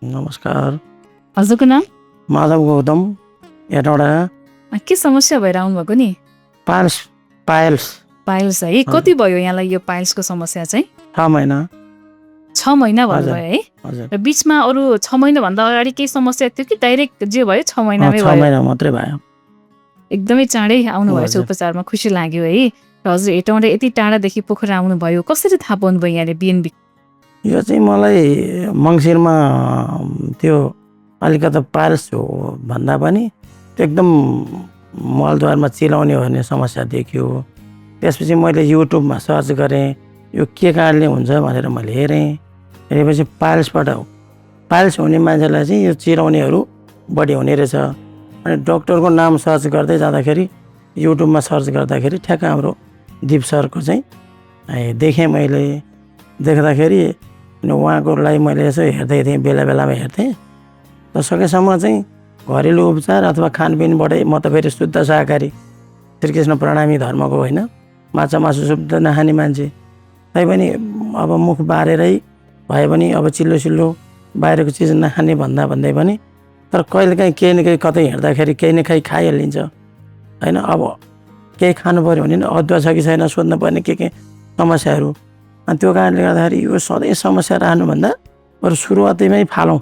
नमस्कार। हजुरको नाम? माधव गौतम, हेटौँडा। के समस्या भएर आउनुभएको नि? पाइल्स है। कति भयो यहाँलाई यो पाइल्सको समस्या चाहिँ? 6 महिना। 6 महिना भन्नुभयो है? हजुर। र बिचमा अरू 6 महिनाभन्दा अगाडि केही समस्या थियो कि डाइरेक्ट जे भयो 6 महिनामै भयो? 6 महिना मात्रै भयो। एकदमै चाँडै आउनुभएछ उपचारमा, खुसी लाग्यो है। र हजुर हेटौँडा यति टाढादेखि पोखरा आउनुभयो, कसरी थाहा पाउनुभयो यहाँले बिएनबी? यो चाहिँ मलाई मङ्सिरमा त्यो अलिकति पाइल्स हो भन्दा पनि त्यो एकदम मलद्वारमा चिलाउने भन्ने समस्या देखियो। त्यसपछि मैले युट्युबमा सर्च गरेँ, यो के कारणले हुन्छ भनेर मैले हेरेँ। हेरेपछि पाइल्स हुने मान्छेलाई चाहिँ यो चिलाउनेहरू बढी हुने रहेछ। अनि डक्टरको नाम सर्च गर्दै जाँदाखेरि युट्युबमा सर्च गर्दाखेरि ठ्याक्क हाम्रो दिप सरको चाहिँ देखेँ। मैले देख्दाखेरि उहाँकोलाई मैले यसो हेर्दै थिएँ, बेला बेलामा हेर्थेँ। र सकेसम्म चाहिँ घरेलु उपचार अथवा खानपिनबाटै, म त फेरि शुद्ध शाकाहारी, श्रीकृष्ण प्रणामी धर्मको होइन, माछा मासु शुद्ध नखाने मान्छे। तैपनि अब मुख बारेरै भए पनि अब चिल्लो चिल्लो बाहिरको चिज नखाने भन्दै पनि तर कहिलेकाहीँ केही न केही कतै हिँड्दाखेरि केही न केही खाइहालिन्छ होइन। अब केही खानु पऱ्यो भने नि अदुवा छ कि छैन सोध्नु पर्ने, के समस्याहरू। अनि त्यो कारणले गर्दाखेरि यो सधैँ समस्या रहनुभन्दा बरु सुरुवातैमै फालौँ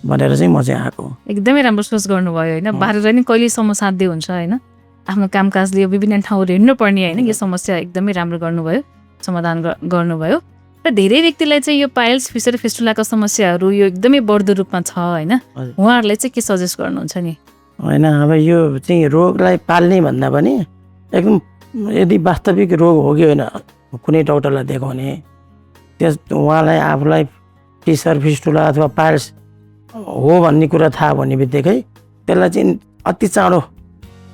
भनेर चाहिँ म चाहिँ आएको। एकदमै राम्रो सोच गर्नुभयो होइन। बाहिर नि कहिलेसम्म साध्य हुन्छ होइन। आफ्नो कामकाजले विभिन्न ठाउँहरू हिँड्नुपर्ने होइन। यो समस्या एकदमै राम्रो गर्नुभयो, समाधान गर्नुभयो। र धेरै व्यक्तिलाई चाहिँ यो पाइल्स, फिसर फिस्टुलाको समस्याहरू यो एकदमै बढ्दो रूपमा छ होइन। उहाँहरूलाई चाहिँ के सजेस्ट गर्नुहुन्छ नि? होइन, अब यो चाहिँ रोगलाई पाल्ने भन्दा पनि एकदम यदि वास्तविक रोग हो कि होइन कुनै डक्टरलाई देखाउने, उहाँलाई आफूलाई फिसर फिस्टुला अथवा पाइल्स हो भन्ने कुरा थाहा भन्ने बित्तिकै त्यसलाई चाहिँ अति चाँडो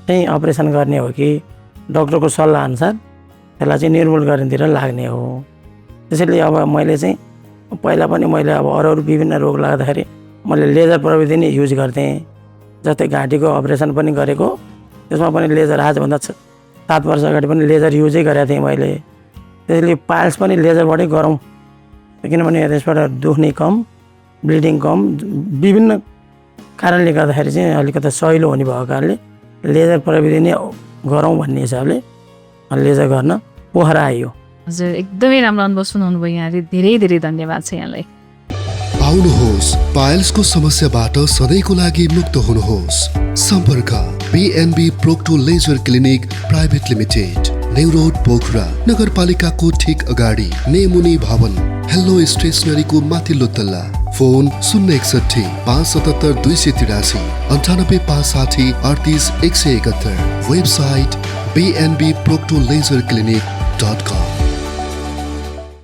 चाहिँ अपरेसन गर्ने हो कि डक्टरको सल्लाह अनुसार त्यसलाई चाहिँ निर्मूल गर्नेतिर लाग्ने हो। त्यसैले अब मैले चाहिँ पहिला पनि मैले अब अरू विभिन्न रोग लाग्दाखेरि मैले लेजर प्रविधि नै युज गर्थेँ। जस्तै घाँटीको अपरेसन पनि गरेको, त्यसमा पनि लेजर, आजभन्दा 7 वर्ष अगाडि पनि लेजर युजै गरेको थिएँ मैले। त्यसैले पाइल्स पनि लेजरबाटै गरौँ, किनभने त्यसबाट दुख्ने कम, ब्लिडिङ कम, विभिन्न कारणले गर्दाखेरि चाहिँ अलिकति सहिलो हुने भएको कारणले लेजर प्रविधि नै गरौँ भन्ने हिसाबले लेजर गर्न पोखरा आइयो। हजुर एकदमै राम्रो अनुभव सुनाउनु भयो यहाँले, धेरै धेरै धन्यवाद छ यहाँलाई। आउनुहोस्, पाइल्सको समस्याबाट सधैँको लागि मुक्त हुनुहोस्। सम्पर्क BNB procto laser clinic private limited, new road Pokhara, नगरपालिकाको ठीक अगाडि, नेमुनी भवन, हेलो स्टेसनरीको माथिल्लो तल्ला। फोन 061 577 283 98 560 38 171। Website bnbproctolaserclinic.com।